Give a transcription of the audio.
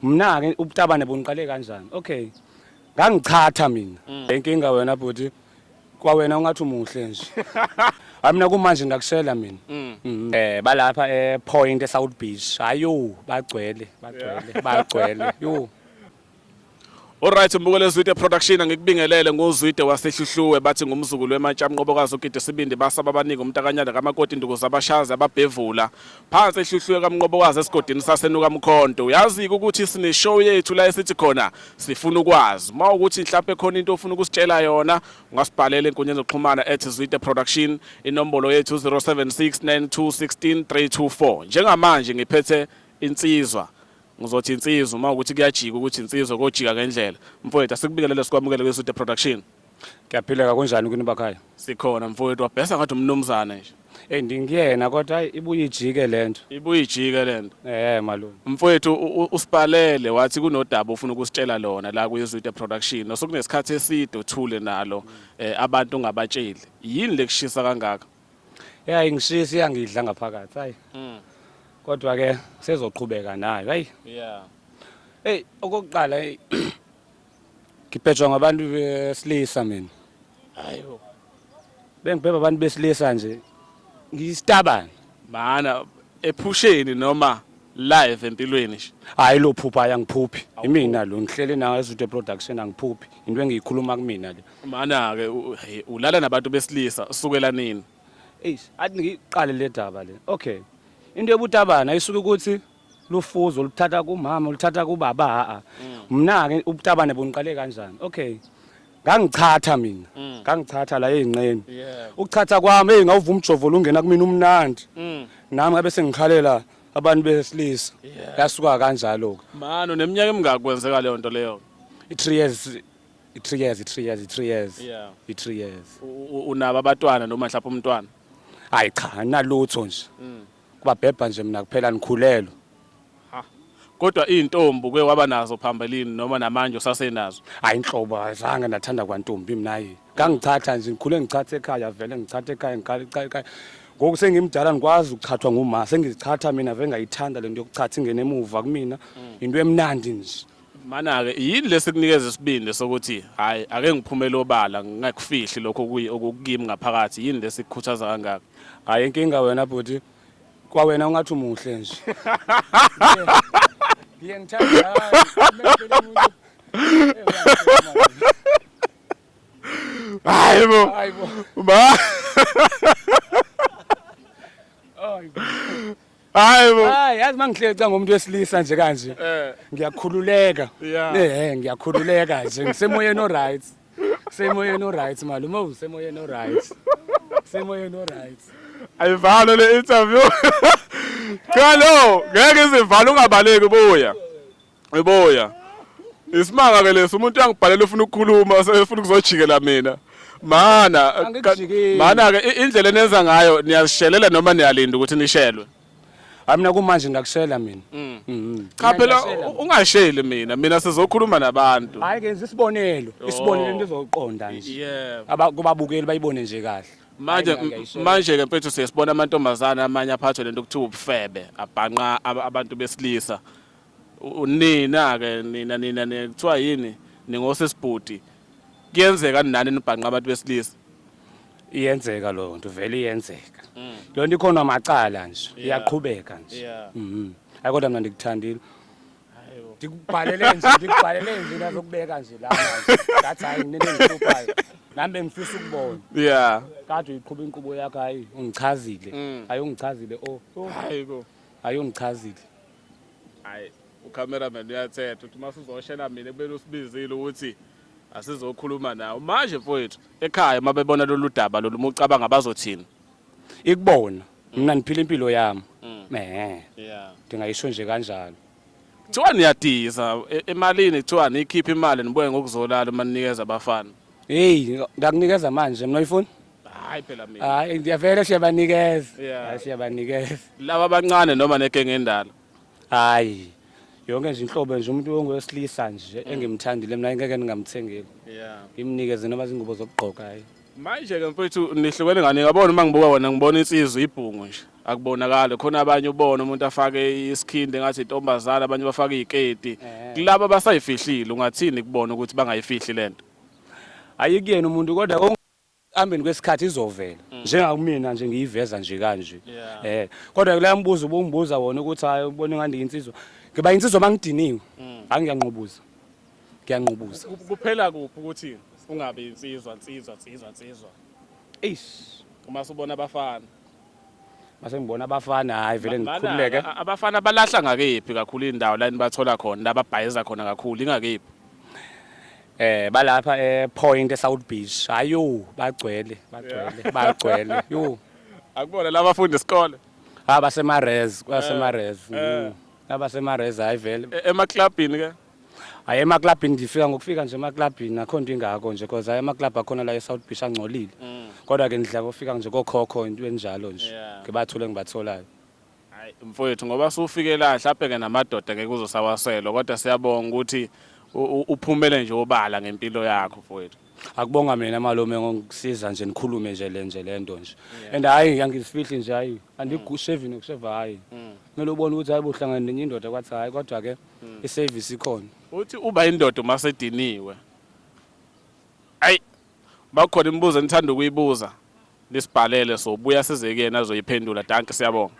Mna-ke ubutabane bungiqale kanjani? Okay. Ngangichatha mina. Inkinga wena bhuti kwawena ungathi umuhle nje. Hayi mina kumanje ngakushela mina. Balapha e Point e South Beach. Hayo bagcwele, bagcwele, bagcwele. Yo. Alright mbukelo Zwide Production, angikubingelele nguZwide waseHluhluwe, bathi ngumzukulu wemantsha mnqobokazi ugide sibindi basaba abaningi umntakanyana kamakoti induku zabashazi ababhevula phansi eHluhluwe kaMnqobokazi esigodini saseNuka Mkhonto. Uyazi ukuthi sine show yethu la esithi khona sifuna ukwazi. Uma ukuthi mhlawumbe khona into ofuna ukusitshela yona, ungasibhalela enkundleni zokuxhumana @ZwideProduction, inombolo yethu 0769216324. Njengamanje ngiphethe insizwa, ngizothi insizwa uma ukuthi kuyajika ukuthi insizwa kojika ngendlela. Mfowethu, asikubingelele, sikwamukele kwiZwide Production. Ngiyaphileka, kunjani kini bakhaya? Sikhona mfowethu, wabhesa ngathi umnumzane nje. Hey, ndingiyena kodwa hayi ibuye ijike lento. Ibuye ijike lento. Malume. Mfowethu, usibhalele wathi kunodaba ufuna ukusitshela lona la kwiZwide Production. Osokunesikhathi eside uthule nalo, abantu ungabatsheli. Yini lekushisa kangaka? Yeah, ingishisa, iyangidla ngaphakathi. Hayi. Kodwa ke sezoqhubeka nayo. Hayi. Hey, okokuqala hey ngibhejwa ngabantu besilisa mina. Hayibo. Bengibhebha abantu besilisa nje. Ngiyisitabane. Mana ephusheni noma live empilweni nje? Hayi, lo phupha ayangiphuphi. Imina lo ngihlele nayo eZwide Production, angiphuphi. Into engiyikhuluma kumina le. Mana ke hey, ulala nabantu besilisa sukela nini? Eish, athi ngiqale le daba le. Okay. Into yobutabana isuke ukuthi lufuzo oluthatha kumama, oluthatha kubaba a. Mina ke ubutabane bungiqale kanjani? Okay. Ngangichatha mina. Ngangichatha la ezinqeni. Ukuchatha kwami hey ngawuva umjovo lungena kumina umnandi. Nami ngabe sengikhalela abantu besilisa. Yasuka kanjalo ke. Mano neminyaka emingaki kwenzeka leyo nto leyo? I3 years, i3 years, i3 years, i3 years. I3 years. Unabo abatwana noma mhlawumbe umntwana? Hayi cha, anginalutho nje. Kubabhebha nje mina kuphela, nikhulelwe. Ha. Kodwa izintombi ke waba nazo phambilini noma namanje usasenazo? Hayi inhlobo, azange ndathanda kwantombi mina hayi. Ngangichatha nje, ngikhule ngichatha ekhaya vele, ngichatha ekhaya, ngichatha ekhaya. Ngoku sengimdala ngikwazi ukuchathwa nguma, sengizichatha mina vele, ngayithanda lento yokuchatha ingene emuva kumina. Into emnandi nje. Mana ke yini lesikunikeza isibindi sokuthi hayi ake ngiphumele obala ngingakufihli lokho okukimi ngaphakathi, yini lesikukhuthaza kangaka? Hayi inkinga wena bhuti kwawena ungathi umuhle nje. Ngiye ngithanda hayi bo. Hayi bo. Ba. Hayi bo. Hayi, yazi mangihleli ngomuntu wesilisa nje kanje. Ngiyakhululeka. Ngiyakhululeka nje, ngisemoyeni o right. Semoyeni o right malume, usemoyeni o right. Semoyeni o right. Ayivalo le interview. Cha lo, ngeke izivalo, ungabaleki, buya. Ibuya. Isimanga ke lesi, umuntu uyangibhalela ufuna ukukhuluma, sefuna ukuzojikela mina. Mana Angikujikeli. Mana ke indlela enenza ngayo, niyazishelela noma niyalinda ukuthi nishelwe? Hayi mina kumanje ngakushela mina. Cha phela ungasheli mina, mina sizokhuluma nabantu. Hayi ke isibonelo, isibonelo into ezoqonda nje. Aba kubabukeli bayibone nje kahle. Manje Hayi, ngiyayishela. Manje ke mfethu siyasibona amantombazana amanye aphathwe lento kuthiwa ubufebe, abhanqa abantu besilisa. Nina ke nina kuthiwa yini, ningosesibhudi. Kuyenzeka nani nibhanqa abantu besilisa? Iyenzeka leyo nto, vele iyenzeka. Leyo nto ikhona amacala nje, iyaqhubeka nje. Hayi kodwa mina ndikuthandile. Ndikubhalele nje, ndikubhalele nje nazokubeka nje la manje. Ngathi hayi nento engihluphayo. Nami bengifisa ukubona. Kade uyiqhuba inkqubo yakho, hayi ungichazile. Hayi ungichazile oh. Oh. Hayi bo. Hayi ungichazile. Hayi ucameraman uyathetha uthi masuzoshela mina kumele usibizile ukuthi asizokhuluma nawe. Manje mfowethu ekhaya mabebona lolu daba lolu, umucabanga bazothini? Ikubona mina ngiphila impilo yami. Ndingayisho nje kanjalo. Kuthiwa niyadiza emalini, kuthiwa nikhipha imali nibuye ngokuzolala uma ninikeza abafana. Hey, ngakunikeza manje mina, uyifuna? Hayi phela mina. Hayi ngiyavela, siyabanikeza. Hayi siyabanikeza. Laba abancane noma negenge endala? Hayi. Yonke nje inhlobo nje, umuntu ongowesilisa nje engimthandile mina ngeke ningamthengeli. Ngimnikeze noma izingubo zokugqoka hayi. Manje ke mfethu nihlukene ngani ngabona uma ngibuka wena ngibona insizwa ibhungu nje akubonakali khona abanye ubona umuntu afake isikhindi ngathi intombazana abanye bafake iziketi Eh. kulabo abasayifihlile ungathini kubona ukuthi bangayifihli lento Ayikuyena umuntu kodwa hambeni kwesikhathi izovela njengakumina nje ngiyiveza nje kanje. Yeah. Kodwa kula mbuzo ubungibuza wona ukuthi hayi ubona ingane insizwa. Ngiba insizwa mangidiniwe. Hayi ngiyanqubuza. Ngiyanqubuza. Kuphela kuphi ukuthi ungabe insizwa insizwa insizwa insizwa Eish. uma subona abafana? Mase ngibona abafana hayi vele Mana, ngikhululeke. Abafana balahla ngakephi kakhulu indawo la nibathola khona la babhayiza khona kakhulu ingakephi? Balapha e Point e South Beach. Hayo bagcwele, bagcwele, bagcwele. Yo. Akubona laba funda isikole. Ah basema-res, basema-res. Abasema-res hayi vele. Emaklabhini ke? Hayi emaklabhini ndifika ngokufika nje emaklabhini akho nto ingako nje because hayi amaklabhu akhona la e-South Beach angcolile. Kodwa ke ndidla ngofika nje kokhokho into enjalo nje. Ngibathole ngibatholayo. Hayi mfowethu ngoba sufike la mhlawumbe ke namadoda ngeke uzosawaselwa kodwa siyabonga ukuthi uphumele nje obala ngempilo yakho mfowethu. Akubonga mina malume ngokusiza nje nikhulume nje le nje lento nje. And hayi angizifihli nje hayi andikushevi nokusheva hayi. Kumele ubone ukuthi hayi buhlangene nenye indoda kwathi hayi kodwa ke i-service ikhona. Uthi uba indoda uma sediniwe. Ayi bakhona imibuzo enithanda ukuyibuza nisibhalele sobuya size kuyena azoyiphendula. Dankie siyabonga.